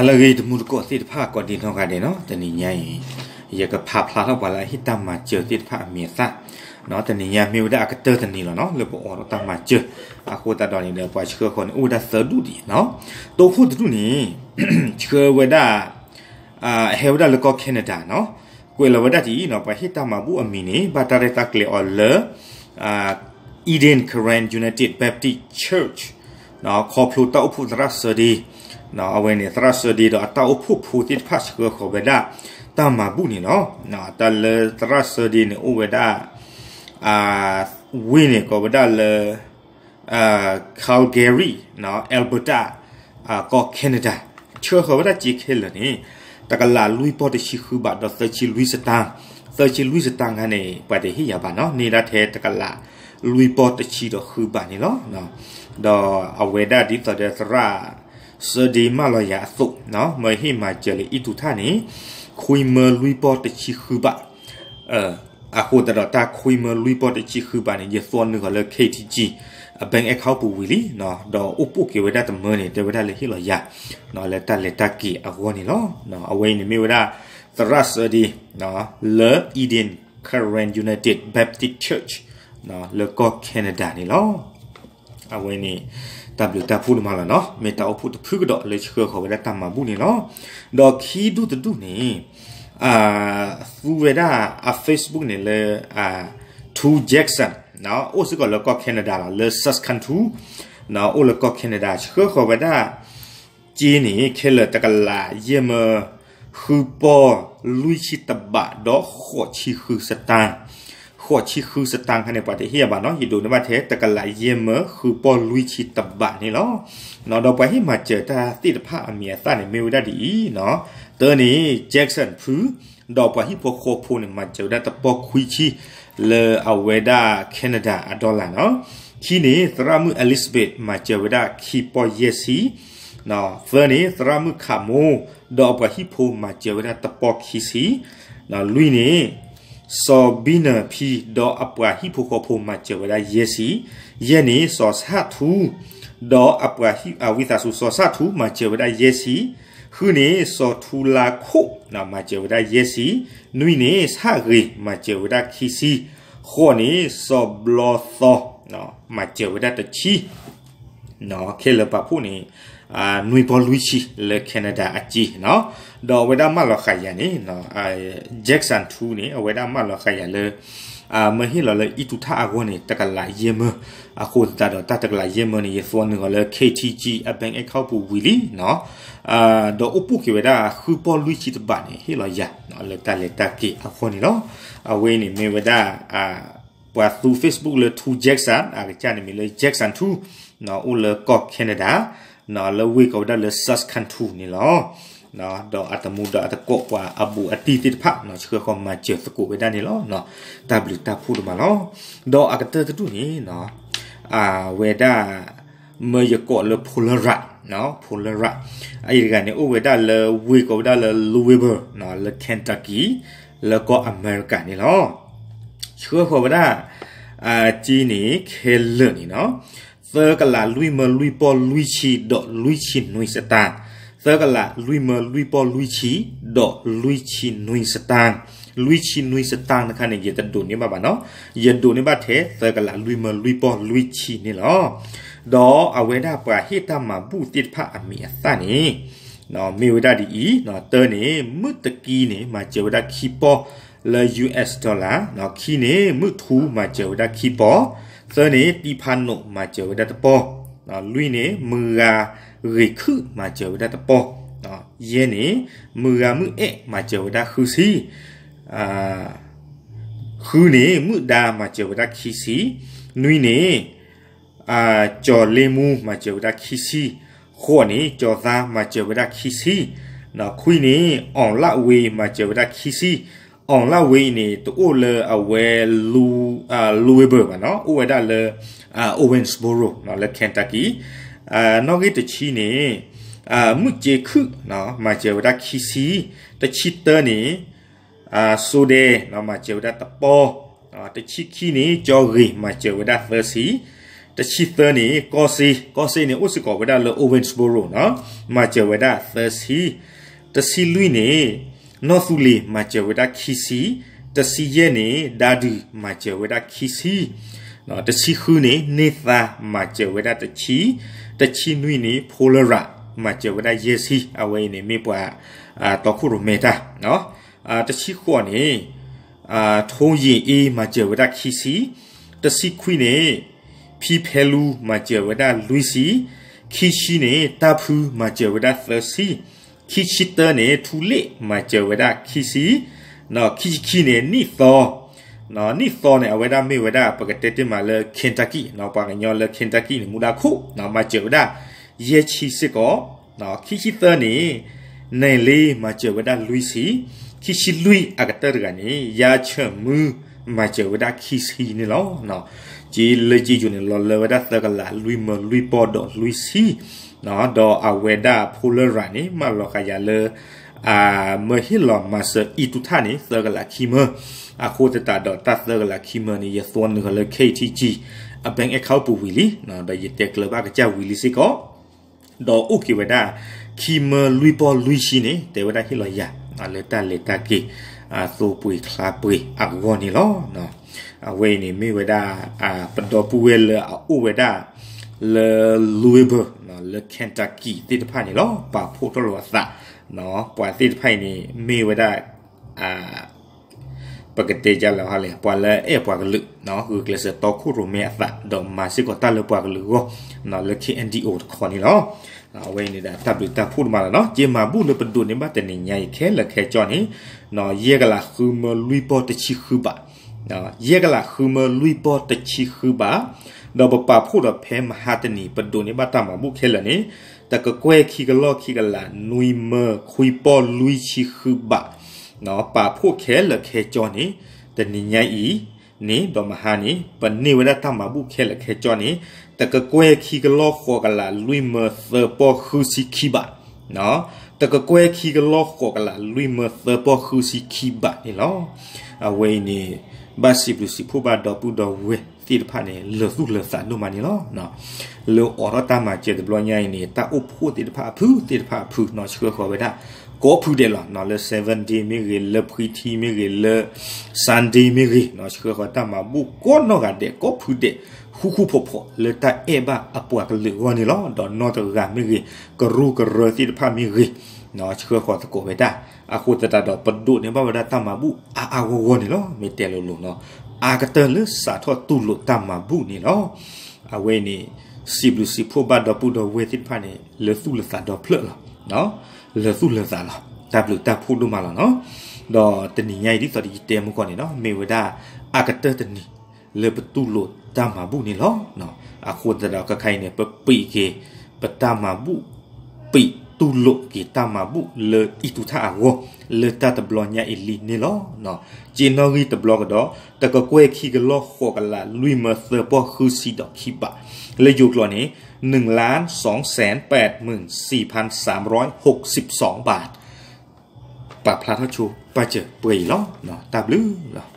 ဟါလၢအဂ့ၤ တံၤသကိးသ့ၣ်တဖၣ် ကိးဒံးနီၢ်ဂၤဒဲးနီၤ, တနံၤညါအံၤ ယကဖးဖျါထီၣ်ပှၤလၢအဟ့ၣ်တၢ်မၤစၢၤသ့ၣ်တဖၣ်အမံၤအသၣ်နီၤ, တနံၤညါမ့ၢ်ဝဲဒၣ်အကတၢၢ်တနံၤလီၤနီၤ လၢပအိးထီၣ်တၢ်မၤစၢၤ, အဃိသတးဒီးန့ၣ်ဒီး ပှၤဆှၢဃီၤန့ၣ် အိၣ်ဝဲဒၣ်သၢဒူၣ်ဒံးနီၤ, တိခိၣ်တဒူၣ်န့ၣ် ဆှၢဝဲဒၣ် အဟဲဝဲဒၣ်လၢကီၢ် Canada နီၤ, ကွဲးလီၤဝဲဒၣ်ဒ်အံၤနီၤ, ပှၤဟ့ၣ်တၢ်မၤဘူၣ်အမံၤန့ၣ် ဘၣ်တၢ်ရဲၣ်တၢ်ကျဲၤအီၤလၢ Eden Karen United Baptist Church ခီဖျိတၢ်အိၣ်ဖှိၣ်သရၣ်စၢဒ့, အဝဲန့ၣ် သရၣ်စၢဒ့ဒီးအတၢ်အိၣ်ဖှိၣ်ဖိသ့ၣ်တဖၣ်ဆှၢဃီၤဝဲဒၣ် တၢ်မၤဘူၣ်န့ၣ်လီၤ. တၢ်လၢသရၣ်စၢဒ့န့ၣ်အိၣ်ဝဲဒၣ် ဝ့ၢ်န့ၣ်ကိးဝဲဒၣ်လၢ Calgary, Alberta, ကီၢ် Canada, ဆှၢဃီၤဝဲဒၣ်စ့ခဲလၢာ်န့ၣ် တကလးလွံၢ်ပီၢ်တဆံဃုဘးဒီးသၢဆံလွံၢ်စတၢၢ်, သၢဆံလွံၢ်စတၢၢ်ခါန့ၣ် ပှၤတဟ့ၣ်ယၤဘၣ်နီၤ, န့ၢ်ဒၣ်ထဲတကလးလွံၢ်ပီၢ်တဆံဒီးဃုဘးန့ၣ်လီၤ. ဒီးအဝဲဒၣ်ဒ်သိးဒီးသရၣ်စၢဒ့မၢလီၤယၤအသိး, မၢဟ့ၣ်မၤစၢၤလၢအံၣ်တူၢ်ထၣ်န့ၣ် ခွံမၢလွံၢ်ပီၢ်တဆံဃုဘး အဃိသတးဒီးတၢ်ခွံမၢလွံၢ်ပီၢ်တဆံဃုဘးန့ၣ် ယသွီနုာ်ဃီၤလၢ K T G, အ bank account ပူၤဝံၤလံ, ဒီးအိၣ်ပိၣ်က့ၤဝဲဒၣ်တမၢန့ၣ် တဲဝဲဒၣ်လၢဟ့ၣ်လီၤယၤ လၢတၢ်လဲၤတၢ်က့ၤအဂီၢ်န့ၣ်လီၤ. အဝဲအံၤန့ၣ်မ့ၢ်ဝဲဒၣ် သရၣ်စၢဒ့ လၢ Eden Karen United Baptist Church လၢကီၢ် Canada န့ၣ်လီၤ. အဝဲန့ၣ် တၢ်ဘျုးတၢ်ဖှိၣ်တမးလီၤနီၤ, မ့ၢ်တၢ်အိၣ်ဖှိၣ်တဖုကဒီးလၢဆှၢဃီၤဝဲဒၣ်တၢ်မၤဘူၣ်န့ၣ်လီၤ. ဒီးခံဒူၣ်တဒူၣ်န့ၣ် သူဝဲဒၣ်အ Facebook န့ၣ်လၢ ထူ Jackson, အိၣ်စ့ၢ်ကီးလၢကီၢ် Canada လီၤ, လၢ Saskatoon, အိၣ်လၢကီၢ် Canada, ဆှၢဃီၤဝဲဒၣ် စ့န့ၣ် ခဲလၢာ်တကလးယဲၢ်မၢ ဃုပီၢ်လွံၢ်ဆံတဘး ဒီးဃိးဆံဃုစတၢၢ်, ဃိးဆံဃုစတၢၢ်ခါန့ၣ် ပှၤတဟ့ၣ်ယၤဘၣ်နီၤ, ယဒိးန့ၢ်ဘၣ်ထဲတကလးယဲၢ်မၢ ဃုပီၢ်လွံၢ်ဆံတဘးန့ၣ်လီၤ. ဒီးပှၤဟ့ၣ်မၤစၢၤတၢ်သ့ၣ်တဖၣ်အမံၤအသၣ်န့ၣ် မ့ၢ်ဝဲဒၣ်ဒ်အံၤနီၤ, တၢန့ၣ် Jackson ဖု ဒီးပှၤဟံၣ်ဖိဃီဖိန့ၣ် မၤစၢၤဝဲဒၣ်တပီၢ်ခွံဆံ လၢအဝဲဒၣ် Canada အ dollar နီၤ. ခံန့ၣ် သရၣ်မုၣ် Elizabeth မၤစၢၤဝဲဒၣ်ခံပီၢ်ယဲၢ်ဆံ, သၢန့ၣ် သရၣ်မုၣ်ခးမိ ဒီးအပှၤဟံၣ်ဖိမၤစၢၤဝဲဒၣ်တပီၢ်ခံဆံ, လွံၢ်န့ၣ် စီၤဘံနၢၣ်ဖံ ဒီးအပှၤဟံၣ်ဖိဃီဖိမၤစၢၤဝဲဒၣ်ယဲၢ်ဆံ, ယဲၢ်န့ၣ် စီၤဆၣ်ထူ ဒီးအပှၤဟံၣ် အဝံသးစူၤ စီၤဆၣ်ထူ မၤစၢၤဝဲဒၣ်ယဲၢ်ဆံ, ဃုန့ၣ် စီၤထူလါခိၣ် မၤစၢၤဝဲဒၣ်ယဲၢ်ဆံ, နွံန့ၣ် ဆၣ်ဂ့ၤ မၤစၢၤဝဲဒၣ်ခံဆံ, ဃိးန့ၣ် စီၤဘျီသီ မၤစၢၤဝဲဒၣ်တဆံ ခဲလၢာ်ပာ်ဖှိၣ်န့ၣ် နွံပီၢ်လွံၢ်ဆံလၢ Canada အစ့နီၤ. ဒီးအဝဲဒၣ်မၢလီၤဃာ်ယၤန့ၣ် Jackson ထူန့ၣ် အဝဲဒၣ်မၢလီၤဃာ်ယၤလၢ မၢဟ့ၣ်လီၤလၢအံၣ်တူၢ်ထၣ်အဂီၢ်န့ၣ် တကလးယဲၢ်မၢ, အဃိသတးဒီးတၢ်တကလးယဲၢ်မၢန့ၣ် ယသွီနုာ်ဃီၤလၢ K T G အ bank account ပူၤဝံၤလံနီၤ. ဒီးအိၣ်ပိၣ်က့ၤဝဲဒၣ်ဃုပီၢ်လွံၢ်ဆံတဘးန့ၣ် ဟ့ၣ်လီၤယၤ လၢတၢ်လဲၤတၢ်က့ၤအဂီၢ်န့ၣ်လီၤ. အဝဲအံၤန့ၣ်မ့ၢ်ဝဲဒၣ် ပှၤသူ Facebook လၢ ထူ Jackson အကစၢ်န့ၣ်မ့ၢ်လၢ Jackson ထူ အိၣ်လၢကီၢ် Canada လၢဝ့ၢ်ကိးဝဲဒၣ်လၢ Saskatoon န့ၣ်လီၤ. ဒီးအတမူဒီးအတကိးပှၤအဘူးအတံၢ်သ့ၣ်တဖၣ် ဆှၢဃီၤမၤစၢၤသကိးဝဲဒၣ်န့ၣ်လီၤ. တၢ်ဘျုးတၢ်ဖှိၣ်တမးလီၤ. ဒီးအကတၢၢ်တဒူၣ်န့ၣ် အဝဲဒၣ် မၢယကိးလၢ Paul Rudd, Paul Rudd အအံၤတဂၤန့ၣ် အိၣ်ဝဲဒၣ်လၢဝ့ၢ်ကိးဝဲဒၣ်လၢ Louisville လၢ Kentucky လၢကီၢ်အမဲရကၤန့ၣ်လီၤ. ဆှၢဃီၤဝဲဒၣ် စ့န့ၣ် ခဲလၢာ်န့ၣ်နီၤ သၢကလးလွံၢ်မၢလွံၢ်ပီၢ်လွံၢ်ဆံ ဒီးလွံၢ်ဆံနွံစတၢၢ်, သၢကလးလွံၢ်မၢလွံၢ်ပီၢ်လွံၢ်ဆံ ဒီးလွံၢ်ဆံနွံစတၢၢ်, လွံၢ်ဆံနွံစတၢၢ်တခါန့ၣ် ယတဒိးန့ၢ်ဘၣ်ဘၣ်နီၤ, ယဒိးန့ၢ်ဘၣ်ထဲသၢကလးလွံၢ်မၢလွံၢ်ပီၢ်လွံၢ်ဆံန့ၣ်လီၤ. ဒီးအဝဲဒၣ်ပှၤဟ့ၣ်တၢ်မၤဘူၣ်သ့ၣ်တဖၣ်အမံၤအသၣ်န့ၣ် မ့ၢ်ဝဲဒၣ်ဒ်အံၤ, တၢန့ၣ် မုၢ်တကံန့ၣ် မၤစၢၤဝဲဒၣ်ခံပီၢ်လၢ US dollar, ခံန့ၣ် မုၢ်ထူမၤစၢၤဝဲဒၣ်ခံပီၢ်, သၢန့ၣ် တံဖးနိးမၤစၢၤဝဲဒၣ်တပီၢ်, လွံၢ်န့ၣ် မုၢ်ဂၤဂ့ၤခုၣ်မၤစၢၤဝဲဒၣ်တပီၢ်, ယဲၢ်န့ၣ် မုၢ်ဂၤမုၢ်အဲၣ်မၤစၢၤဝဲဒၣ်ဃုဆံ ဃုန့ၣ် မုၢ်ဒါမၤစၢၤဝဲဒၣ်ခံဆံ, နွံန့ၣ် ကၠီၤလ့မူမၤစၢၤဝဲဒၣ်ခံဆံ, ဃိးန့ၣ် ကၠီၤသါမၤစၢၤဝဲဒၣ်ခံဆံ, ခွံန့ၣ် အီၣ်လၣ်ဝ့မၤစၢၤဝဲဒၣ်ခံဆံ, အီၣ်လၣ်ဝ့အံၤန့ၣ် တအိၣ်လၢအဝဲ Louisville ဘၣ်နီၤ, အိၣ်ဝဲဒၣ်လၢ Owensboro လၢ Kentucky, နီၣ်ဂံၢ်တဆံန့ၣ် မုၢ်စ့ခုၣ် မၤစၢၤဝဲဒၣ်ခံဆံ, တဆံတၢန့ၣ် စိဒဲ မၤစၢၤဝဲဒၣ်တပီၢ်, တဆံခံန့ၣ် ကၠီၤဂ့ၤ မၤစၢၤဝဲဒၣ်သၢဆံ, တဆံသၢန့ၣ် ကီၢ်စ့, ကီၢ်စ့န့ၣ် အိၣ်စ့ၢ်ကီးဝဲဒၣ်လၢ Owensboro နီၤ, မၤစၢၤဝဲဒၣ်သၢဆံ. တဆံလွံၢ်န့ၣ် နီၢ်သူလ့ၤ မၤစၢၤဝဲဒၣ်ခံဆံ, တဆံယဲၢ်န့ၣ် ဒၤဒုး မၤစၢၤဝဲဒၣ်ခံဆံ, တဆံဃုန့ၣ် န့ၢ်သါ မၤစၢၤဝဲဒၣ်တဆံ, တဆံနွံန့ၣ် ဖိလရး မၤစၢၤဝဲဒၣ်ယဲၢ်ဆံ, အဝဲအံၤန့ၣ်မ့ၢ်ပှၤ တီခိၣ်ရိၣ်မဲတၢ်, တဆံဃိးန့ၣ် ထိယ့ၤအ့ မၤစၢၤဝဲဒၣ်ခံဆံ, တဆံခွံန့ၣ် ဖံဖဲလူ မၤစၢၤဝဲဒၣ်လွံၢ်ဆံ, ခံဆံန့ၣ် တၢ်ဖု မၤစၢၤဝဲဒၣ်သၢဆံ, ခံဆံတၢန့ၣ် ထူလ့ၣ် မၤစၢၤဝဲဒၣ်ခံဆံ, ခံဆံခံန့ၣ် နံၣ်သီ, နံၣ်သီန့ၣ် အဝဲဒၣ်မ့ၢ်ဝဲဒၣ် ပကတဲတ့ၢ်မးလၢ Kentucky နီၤ, ပှၤကညီလၢ Kentucky န့ၣ် မူဒါခိၣ် မၤစၢၤဝဲဒၣ် ယဲၢ်ဆံစ့ၢ်ကီး, ခံဆံသၢန့ၣ် နဲၣ်လ့ မၤစၢၤဝဲဒၣ်လွံၢ်ဆံ, ခံဆံလွံၢ်အကတၢၢ်တဂၤန့ၣ် ယါဆၢၣ်မု မၤစၢၤဝဲဒၣ်ခံဆံန့ၣ်လီၤ. က့လၢက့ယိၤန့ၣ် လီၤလၢဝဲဒၣ်သၢကလးလွံၢ်မၢလွံၢ်ပီၢ်ဒီးလွံၢ်ဆံ, ဒီးအဝဲဒၣ်ဖိလရၤန့ၣ် မၢလီၤဃာ်ယၤလၢ မၢဟ့ၣ်လီၤမၤစၢၤအံၤတူၢ်ထၣ်န့ၣ် သၢကလးခံမၢ, အဃိသတးဒီးတၢ်သၢကလးခံမၢန့ၣ် ယသွီနုာ်ဃီၤလၢ K T G အ bank account ပူၤဝံၤလံ, ဒီးယတဲကျၢၤဘၣ်ကစၢ်ဝံၤလံစ့ၢ်ကီး, ဒီးအိၣ်က့ၤဝဲဒၣ် ခံမၢလွံၢ်ပီၢ်လွံၢ်ဆံန့ၣ် တဲဝဲဒၣ်ဟ့ၣ်လီၤယၤ လၢတၢ်လဲၤတၢ်က့ၤ သိပှ့ၤချါပှ့ၤအဂီၢ်န့ၣ်လီၤ. အဝဲအံၤန့ၣ်မ့ၢ်ဝဲဒၣ် ပဒီပုၢ်ဝဲၢ်လၢအအိၣ်ဝဲဒၣ် လၢ Louisville လၢ Kentucky သ့ၣ်တဖၣ်န့ၣ်လီၤ. ပာ်ဖှိၣ်ထီၣ်လိာ်အသး, ပှၤသ့ၣ်တဖၣ်အံၤန့ၣ် မ့ၢ်ဝဲဒၣ် ပကတဲဒ်လဲၣ်, ပှၤလၢအဲၣ်ပှၤကလုာ်, ဂုာ်ကျဲးစၢးတီခိၣ်ရိၣ်မဲအသး ဒီးမၤစ့ၢ်ကီးတၢ်လၢပှၤကလုာ်အဂီၢ်, လၢ K N D O တခီန့ၣ်လီၤ. အဝဲအံၤန့ၣ်ဒီးတၢ်ဘျုးတၢ်ဖှိၣ်တမးလီၤနီၤ. က့မၤဘူၣ်လၢပဒိးန့ၢ်ဘၣ်တနံၤညါအံၤခဲလၢာ်ခဲဆ့န့ၣ် ယဲၢ်ကလးဃုမၢလွံၢ်ပီၢ်တဆံဃုဘး, ယဲၢ်ကလးဃုမၢလွံၢ်ပီၢ်တဆံဃုဘး, ဒီးပပာ်ဖှိၣ်ဒီးဖဲမဟါတနံၤ ပဒိးန့ၢ်ဘၣ်တၢ်မၤဘူၣ်ခဲလၢာ်န့ၣ် တကကွဲၢ်ခံကလီၢ်ခံကလးနွံမၢခွံပီၢ်လွံၢ်ဆံဃုဘး, ပာ်ဖှိၣ်ခဲလၢာ်ခဲဆ့န့ၣ် တနံၤညါအံၤန့ၣ် ဒီးမဟါန့ၣ် ပန့ၢ်ဝဲဒၣ်တၢ်မၤဘူၣ်ခဲလၢာ်ခဲဆ့န့ၣ် တကကွဲၢ်ခံကလီၢ်ဃိးကလးလွံၢ်မၢသၢပီၢ်ဃုဆံခံဘး, တကကွဲၢ်ခံကလီၢ်ဃိးကလးလွံၢ်မၢသၢပီၢ်ဃုဆံခံဘးန့ၣ်လီၤ. အဝဲအံၤန့ၣ် ဘၣ်စံးဘျုးစံးဖှိၣ်ဘၣ်ဒီပုၢ်ဒီဝဲၢ်သ့ၣ်တဖၣ်န့ၣ် လၢာ်သူၣ်လၢာ်သးဒိၣ်မးန့ၣ်လီၤ. လၢအိးထီၣ်တၢ်မၤစၢၤတဘျီညါအံၤန့ၣ် တၢ်အိၣ်ဖှိၣ်သ့ၣ်တဖၣ်အဖုသ့ၣ်တဖၣ်အဖုနီၤ ဆှၢဃီၤဝဲဒၣ် ကိးဖုဒဲးလီၤ. လၢ Seventh Day မ့ၢ်ဂ့ၤ, လၢ Pre-T မ့ၢ်ဂ့ၤ, လၢ Sunday မ့ၢ်ဂ့ၤ, ဆှၢဃီၤတၢ်မၤဘူၣ်ကိးနီၢ်ဂၤဒဲး ကိးဖုဒဲး ဃူဃူဖိးဖိး လၢတၢ်အဲၣ်ဘၣ်အပှၤကလုာ်အဂီၢ်န့ၣ်လီၤ. ဒီးနီၢ်တဂၤမ့ၢ်ဂ့ၤ, ကရူၢ်ကရၢသ့ၣ်တဖၣ်မ့ၢ်ဂ့ၤ, ဆှၢဃီၤသကိးဝဲဒၣ်. အဃိသတးဒီး ပဒိးန့ၢ်ဘၣ်ဝဲဒၣ်တၢ်မၤဘူၣ်အါအါဂီၢ်ဂီၢ်န့ၣ်လီၤ. မ့ၢ်တဲလိၤလိၤနီၤ အါကတၢၢ်လၢစးထီၣ်တူၢ်လိာ်တၢ်မၤဘူၣ်န့ၣ်လီၤ. အဝဲန့ၣ် စံးဘျုးစံးဖှိၣ်ဘၣ်ဒီပုၢ်ဒီဝဲၢ်သ့ၣ်တဖၣ်န့ၣ် လၢသူၣ်လၢာ်သးဒီဖျၢၣ်လီၤ. လၢသူၣ်လၢာ်သးလီၤ. တၢ်ဘျုးတၢ်ဖှိၣ်ဒိၣ်မးလီၤနီၤ. ဒီးတနံၤညါအံၤ ဒ်သိးဒီးယတဲမုၢ်ကီၢ်န့ၣ်နီၤ မ့ၢ်ဝဲဒၣ် အါကတၢၢ်တနံၤ လၢပတူၢ်လိာ်တၢ်မၤဘူၣ်န့ၣ်လီၤ. အဃိသတးဒီး ခဲခါအံၤန့ၣ် ပပံးက့ၤ ပတၢ်မၤဘူၣ်, ပံးတူၢ်လိာ်က့ၤတၢ်မၤဘူၣ်လၢအံၤတူၢ်ထၣ်အဂီၢ် လၢတၢ်တဘျီညါအံၤလံန့ၣ်လီၤ. က့နီၣ်ဂံၢ်တဘျီကဒီး တကကွဲၢ်ခံကလီၢ်ဃိးကလးလွံၢ်မၢသၢပီၢ်ဃုဆံဒီးခံဘး, လၢယိၤကျိာ်န့ၣ် นึ่งล้านสองแสนแปดหมื่นสี่พันสามร้อยหกสิบสองบาท ပာ်ဖျါထီၣ်ဆိပာ်စၢၤပှဲၤအံၤလီၤ. တၢ်ဘျုးလီၤ.